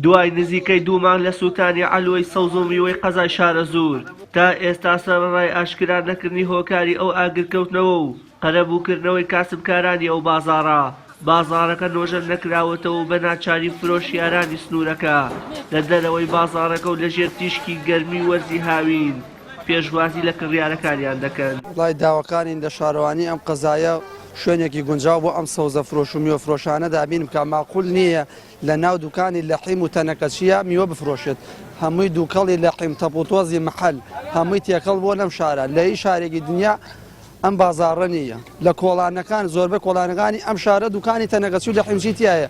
دوای نزیکەی دوو مانگ لە سووتانی عەلوەی سەوز و میوەی قەزای شارەزوور، تا ئێستا سەرەڕای ئاشکرا نەکردنی هۆکاری ئەو ئاگرکەوتنەوە و قەرەبووکردنەوەی کاسبکارانی ئەو بازاڕە، بازاڕەکە نۆژەن نەکراوەتەوە و بە ناچاری فرۆشیارانی سنوورەکە لە دەرەوەی بازاڕەکە و لەژێر تیشکی گەرمی وەرزی هاوین پێشوازی لە کڕیارەکانیان دەکەن. وەڵای داواکارین لە شارەوانی ئەم قەزایە شوێنێکی گونجاو بۆ ئەم سەوزە فرۆش و میوە فرۆشانە دابین بکا، ماقول نییە لە ناو دوکانی لەحیم و تەنەکەچییە میوە بفرۆشێت، هەمووی دووکەڵی لەحیم، تەپوتۆزی مەحەل هەمووی تێکەڵ بووە لەم شارە، لە هیچ شارێکی دنیا ئەم بازاڕە نییە، لە کۆڵانەکان زۆربەی کۆڵانەکانی ئەم شارە دوکانی تەنەکەچی و لەحیمچی تیایە،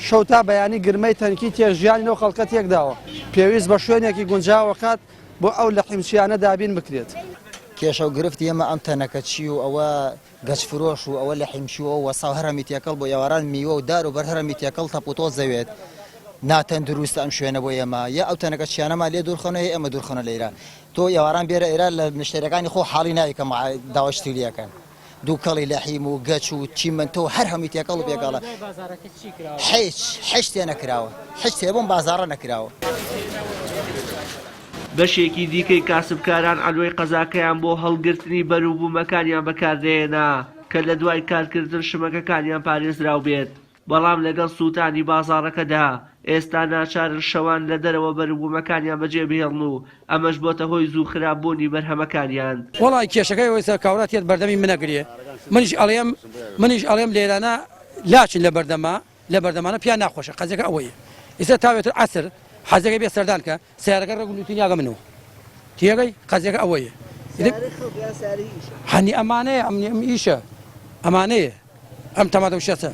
شەو تا بەیانی گرمەی تەنکی تێک ژیانی لەو خەڵکە تێکداوە، پێویست بە شوێنێکی گونجاوە کات بۆ ئەو لەحیمچیانە دابین بکرێت. کێشە و گرفتی ئێمە ئەم تەنەکەچی و ئەوە گەچ فرۆش و ئەوە لەحیمچی و ئەو وەساو هەرەمی تێکەڵ بۆ ئێواران میوە و دار و بەر هەرەمی تێکەڵ تەپ و تۆز دەوێت ناتەندروستە ئەم شوێنە بۆ ئێمە یا ئەو تەنەکە چیانەمان لێ دوورخەنەوە یا ئێمە دوورخەنە لێرە تۆ ئێواران بێرە ئێرە لە مشتەریەکانی خۆ حاڵی ناوی کە داوای شتی لێکەن دووکەڵی لەحیم و گەچ و چیمەنتۆ هەر هەمووی تێکەڵ و پێکەڵە هیچ هیچ تێ نەکراوە هیچ تێ بۆم بازاڕە نەکراوە. بەشێکی دیکەی کاسبکاران عەلوەی قەزاکەیان بۆ هەڵگرتنی بەروبوومەکانیان بەکاردەهێنا کە لە دوای کارکردن شمەکەکانیان پارێزراو بێت، بەڵام لەگەڵ سووتانی بازاڕەکەدا ئێستا ناچارن شەوان لە دەرەوە بەروبوومەکانیان بەجێبهێڵن و ئەمەش بۆتە هۆی زوو خراپبوونی بەرهەمەکانیان. وەڵای کێشەکەی ئەوەیسە کاورا تێت بەردەمی منەگرێ منیش ئەڵێم منیش ئەڵێم لێرانە لاچن لە بەردەما لە بەردەمانە پیا ناخۆشە قەزیەکە ئەوەیە ئیستا تاوێتر عەسر حەزەکەی بێ سەردان کە سیارەکە ڕێک لوتی نیاگە منەوە تێگەی قەزیەکە ئەوەیە هەنی ئەمانەیە ئەمنی ئەم ئیشە ئەمانەیە ئەم تەماتە و شەسە.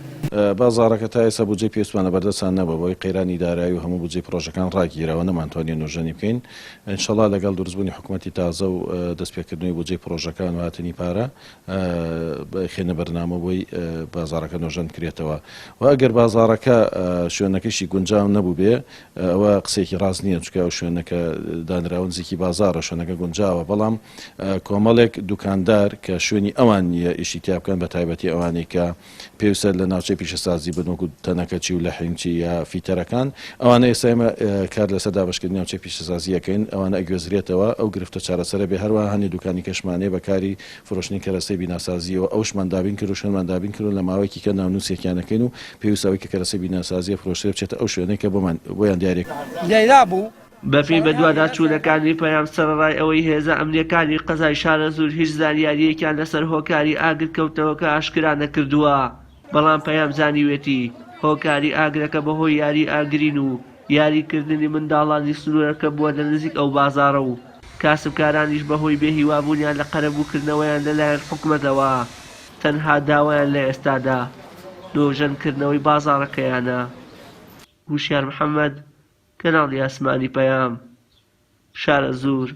بازاڕەکە تا ئێستا بودجەی پێویستمان لەبەردەستان نەبووە بەهۆی قەیرانی دارایی و هەموو بودجەی پڕۆژەکان ڕاگیراوە نەمانتوانیوە نۆژەنی بکەین ئینشەڵا لەگەڵ دروستبوونی حکومەتی تازە و دەستپێکردنەوەی بودجەی پڕۆژەکان و هاتنی پارە بخەینە بەرنامە بۆی بازاڕەکە نۆژەن بکرێتەوە و ئەگەر بازاڕەکە شوێنەکەشی گونجاو نەبووبێ ئەوە قسەیەکی ڕاست نییە چونکە ئەو شوێنە کە دانراوە نزیکی بازاڕە شوێنەکە گونجاوە بەڵام کۆمەڵێک دوکاندار کە شوێنی ئەوان نییە ئیشی تیا بکەن بە تایبەتی ئەوانەی کە پێویستە لە ناوچەی پیشەسازی بن وەکو تەنەکەچی و لەحیمچی یا فیتەرەکان ئەوانە ئێستا ئێمە کار لەسەر دابەشکردنی ناوچەی پیشەسازی ئەکەین ئەوانە ئەگوێزرێتەوە ئەو گرفتە چارەسەرە بێ هەروەها هەنێ دوکانی کەشمان هەیە بە کاری فرۆشتنی کەرەستەی بیناسازیەوە ئەوشمان دابین کرد و شوێنمان دابین کرد و لە ماوەیەکی کە ناونووسێکیان ئەکەین و پێویستە ئەوەی کە کەرەستەی بیناسازیە فرۆشترێ بچێتە ئەو شوێنەی کە بۆمان بۆیان دیاری لەیلا بوو. بەپێی بەدواداچوونەکانی پەیام سەرەڕای ئەوەی هێزە ئەمنییەکانی قەزای شارەزوور هیچ زانیارییەکیان لەسەر هۆکاری ئاگرکەوتنەوەکە ئاشکرا نەکردووە، بەڵام پەیام زانیوێتی هۆکاری ئاگرەکە بەهۆی یاری ئاگرین و یاریکردنی منداڵانی سنوورەکە بووە لە نزیک ئەو بازاڕە و کاسبکارانیش بەهۆی بێهیوابوونیان لە قەرەبووکردنەوەیان لەلایەن حکومەتەوە تەنها داوایان لە ئێستادا نۆژەنکردنەوەی بازاڕەکەیانە. هوشیار محەمەد، کەناڵی ئاسمانی پەیام، شارەزوور.